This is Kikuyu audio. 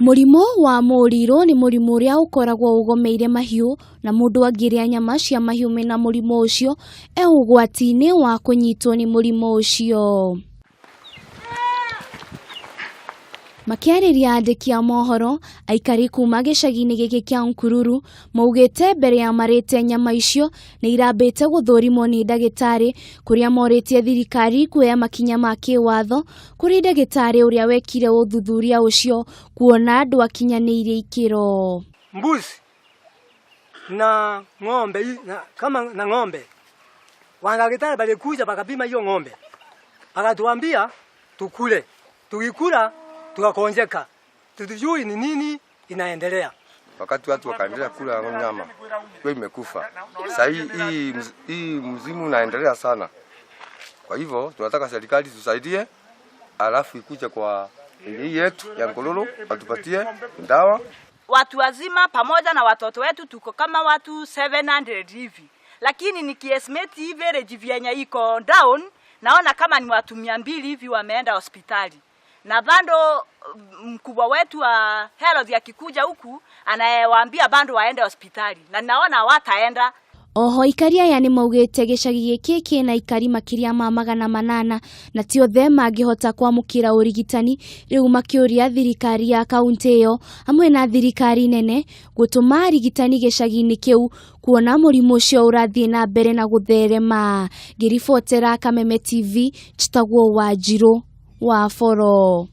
Mũrimũ wa mũrirũ nĩ mũrimũ ũrĩa ũkoragwo ũgomeire mahiũ na mũndũ angĩrĩa nyama cia mahiũ mena mũrimũ ũcio e ũgwati-inĩ wa kũnyitwo nĩ mũrimũ ũcio. Makĩarĩria andĩki a mohoro, aikari kuma gĩcagi-inĩ gĩkĩ kĩa Nkururu maugĩte mbere ya marĩte nyama icio nĩ irambĩte gũthũrimwo nĩ ndagĩtarĩ kũrĩa morĩtie thirikari kuoya makinya ma kĩwatho kũrĩ ndagĩtarĩ ũrĩa wekire ũthuthuria ũcio kuona ndwakinyanĩirie ikĩro. Mbuzi na ng'ombe na, kama na ng'ombe wandaktari balikuja bakapima hiyo ng'ombe bakatuambia tukule, tukikula tukakonjeka, tutujui ni nini inaendelea. Wakati watu wakaendelea kula nyama hiyo imekufa. Sasa hii hii mzimu unaendelea sana. Kwa hivyo tunataka serikali tusaidie, alafu ikuje kwa hii yetu ya Nkololo watupatie ndawa. Watu wazima pamoja na watoto wetu tuko kama watu 700 hivi, lakini nikiestimate hii village vyenye iko down naona kama ni watu 200 hivi wameenda hospitali, na bado mkubwa wetu wa health akikuja huku anayewaambia bado waende hospitali na naona wataenda. Oho aikari aya nĩ maugĩte gĩcagi gĩkĩ kĩna aikari makĩria ma 800 na ti othe mangĩhota kwamũkĩra ũrigitani, rĩu makĩũria thirikari ya kaunti ĩyo hamwe na thirikari nene gũtũma arigitani gĩcagi-inĩ kĩu kuona mũrimũ ũcio ũrathiĩ na mbere na gũtherema. Ngĩribotera Kameme TV, njĩtagwo Wanjirũ wa Boro.